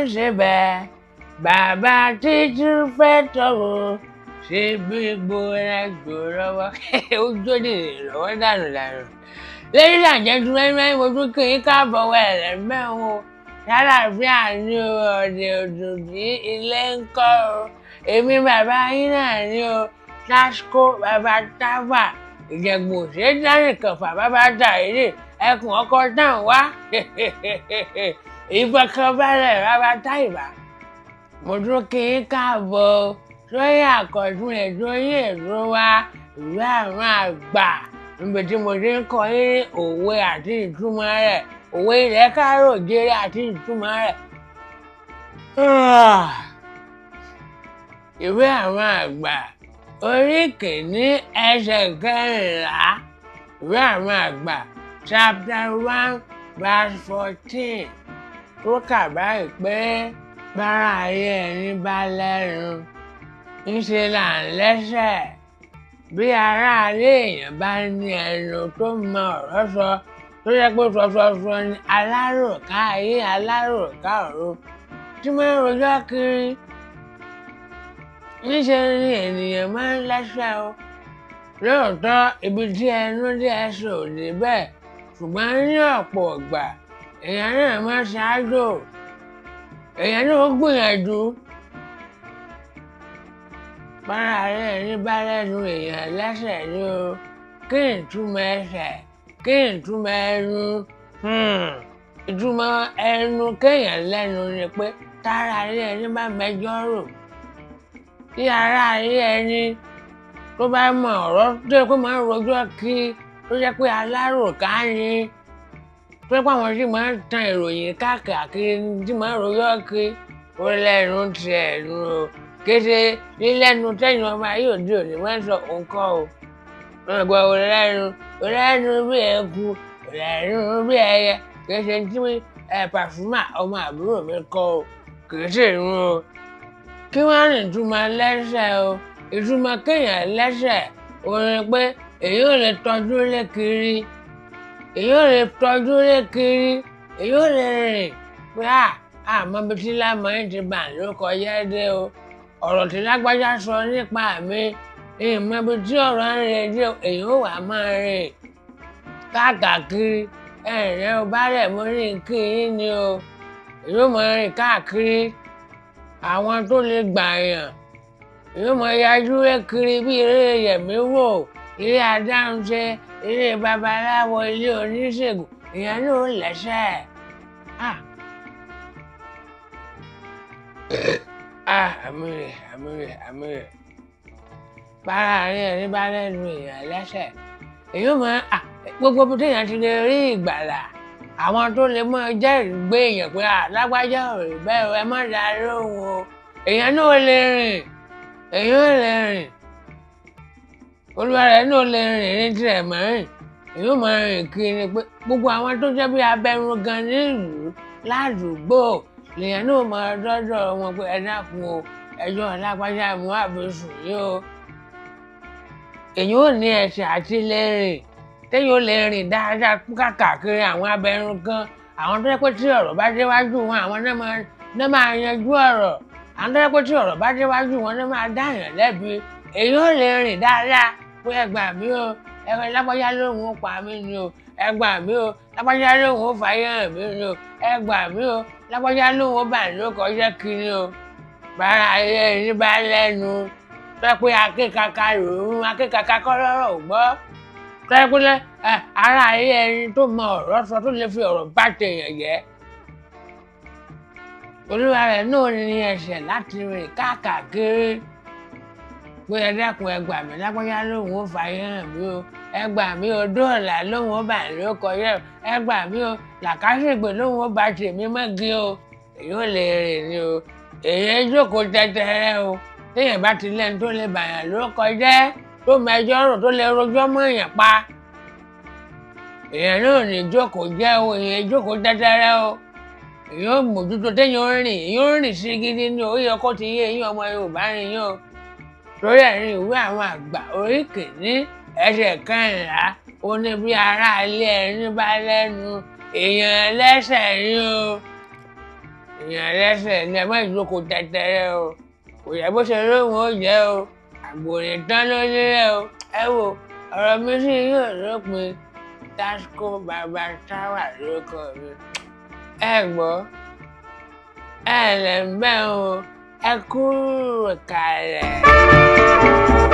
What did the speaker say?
ń ṣe bẹ́ẹ̀. Bàbá títí fẹ́ tọ̀wọ̀ ṣe bí gbóná gbòòrò ó jó dìde lọ́wọ́ dànù dànù. Ladies and gentlemen, mo tún kí yín káàbọ̀ wẹ̀rẹ̀ mẹ́wọ̀n. Lálàáfíà ní o, ọ̀dẹ̀ òdòdó ilé ń kọ́ o. Èmi bàbá yín náà ní o, Tasco bàbá Táfà, Ìjẹ̀bú ṣe kànfà bàbá Tàìrì, ẹkùn ọkọ̀ náà wá. Ìfọkànbalẹ̀ bàbá Táìbà. Mo tún kí yín káàbọ̀ sórí àkọ́tún ètò yín ètò wa, ìwé àwọn àgbà, níbi tí mo ti ń kọ́ yín ní òwe àti ìtumọ̀ rẹ̀, òwe ilẹ̀ káàárọ̀ oòjíire àti ìtumọ̀ rẹ̀. Ìwé àwọn àgbà orí kìíní ẹsẹ̀ 14, ìwé àwọn àgbà chapter 1 verse 14 tó kà báyìí pé bára ayé ẹni bá lẹ́nu ńṣe là ń lẹ́sẹ̀. Bí aráalé èèyàn bá ní ẹnu tó mọ ọ̀rọ̀ sọ tó jẹ́ pé sọsọsọ ni aláròká ayé aláròká ọ̀run tí máa ń rojọ́ kiri, níṣe ni ènìyàn máa ń lẹ́sẹ̀ o. Lóòótọ́ ibi tí ẹnu dé ẹsẹ̀ ò dé bẹ́ẹ̀, ṣùgbọ́n ní ọ̀pọ̀ ìgbà èèyàn náà máa ń ṣáájò, èèyàn náà ó gbìyànjú. Bára ayé ẹni bá lẹ́nu èèyàn lẹ́sẹ̀ ni o. Kí ni ìtumọ̀ ẹsẹ̀? Kí ni ìtumọ̀ ẹnu? Ìtumọ̀ ẹnu kéèyàn lẹ́nu ni pé tára ayé ẹni bá mẹjọ́ rò, tí ara ayé ẹni tó bá mọ ọ̀rọ̀ tó yẹ pé máa ń rojọ́ kí, tó jẹ́ pé aláròká ni, tó jẹ́ pé àwọn tí máa ń tan ìròyìn káàkiri tí máa ń rojọ́ kí, ó lẹ́nu tiẹ̀ nu o. Kése lílẹ́nu tẹ́yìn ọmọ ayé òde òní máa ń sọ nǹkan o. Wọ́n gbọ́ ó lẹ́nu bí eku, ó lẹ́nu bí ẹyẹ. Kése tí Pàṣúmà ọmọ àbúrò mi kọ́ o, kìí ṣe irun o. Kí wọ́n ní ìtumọ̀ lẹ́sẹ̀ o. Ìtumọ̀ kéèyàn lẹ́sẹ̀ òun ni pé èyí ò lè tọ́jú lé kiri, èyí ò lè tọ́jú lé kiri, èyí ò lè rìn pé àmọ́ ibi tí lámọ̀ yín ti bà ló kọjá dé o. Ọ̀rọ̀ tí lágbájá sọ nípa mi, ìmọ̀ ibi tí ọ̀rọ̀ ń rìn dé o, èyí ò wá máa rìn káàkiri. Ẹ̀rẹ̀ o bá rẹ̀ mo ní kí yín ni o. Èyí ò máa rìn káàkiri. Àwọn tó lè gbà yàn, èyí ò máa yájú lé kiri bí eré yẹ̀mí wò, ilé adáhunṣe, ilé babaláwo, ilé oníṣègùn, ìyẹn náà ó lẹ́sẹ̀. Àmì rẹ̀, àmì rẹ̀, àmì rẹ̀. Bára ayé ẹni bá lẹ́nu èèyàn lẹ́sẹ̀, èyí ò máa gbogbo ibi téèyàn ti lè rí ìgbàlà, àwọn tó lè mọ jẹ́rìí gbé èèyàn pé lágbájá ò rí bẹ́ẹ̀ o, ẹ má dá lóhùn o. Èèyàn náà lè rìn, èèyàn ò lè rìn. Olúwa rẹ̀ náà lè rìn ní tirẹ̀ mọ́ rìn. Èyí ò máa rìn kiri pé gbogbo àwọn tó jẹ́ bí abẹnugan nílùú ládùúgbò lèèyàn náà máa dọ́dọ̀ wọn pé ẹ dákun o, ẹjọ́ lágbájá mú àbẹ̀sùn yìí o. Èyàn ò ní ẹsẹ̀ àti lè rìn, téèyàn ò lè rìn dáadáa káàkiri àwọn abẹnugan, àwọn tó jẹ́ pé tí ọ̀rọ̀ bá déwájú wọn, àwọn náà máa yanjú ọ̀rọ̀. Àwọn tó jẹ́ pé tí ọ̀rọ̀ bá déwájú wọn náà máa dáyàn lẹ́bi. Èyàn ò lè rìn dáadáa pé ẹ gbà mí o, ẹ lágbájá lóhùn ó pa mí ni o, ẹ gbà mí o, lágbájá lóhùn ó fàyè hàn mí ni o, ẹ gbà mí o, lágbájá lóhùn ó bà ló kọjá kiri o. Bára ayé ẹni bá lẹ́nu tó pé akékaka lòún, akékaka kọ́ lọ́rọ̀ ò gbọ́. Tó pé ara ayé ẹni tó mọ ọ̀rọ̀ sọ tó lè fi ọ̀rọ̀ bá tèèyàn jẹ́. Olúwa rẹ̀ náà ní ẹsẹ̀ láti rìn káàkiri pé ẹ dákun ẹ gbà mí, lágbájá lóhùn ó fàyè hàn mí o, ẹ gbà mí o, dóòlà lóhùn ó bà ló kọjá o, ẹ gbà mí o, làkàṣègbè lóhùn ó bà tèmi mọ́gi o. Èyí ò lè rìn ni o. Èyí jókòó tẹ́tẹ́rẹ́ o. Téèyàn bá ti lẹ́nu tó lè bàyàn ló kọjá, tó mẹjọ́ rò tó lè rojọ́ mọ́ èèyàn pa. Èèyàn náà ní jókòó jẹ́ o, èèyàn jókòó tẹ́tẹ́rẹ́ o. Èyí ò mójútó téèyàn ó rìn, èyí ó rìn sí gidi ni o, ó yẹ kó ti yé eyín ọmọ Yorùbá rìn yín o. Torí ẹ̀rín ìwé àwọn àgbà orí kìíní ẹsẹ̀ 14, ó ní bí ará ilé ẹni bá lẹ́nu èèyàn lẹ́sẹ̀ ni o. Èèyàn lẹ́sẹ̀ ní ẹ má ìjókòó tẹ́tẹ́rẹ́ o. Kò yẹ bó ṣe lóhùn ó jẹ́ o. Àgbò ní tán ló nílẹ̀ o. Ẹ wo ọ̀rọ̀ mi sì yóò lópin. Tasco Baba Tawa lórúkọ mi. Ẹ gbọ́, ẹ lẹ̀ ń bẹ̀ o, ẹ kúrò kalẹ̀.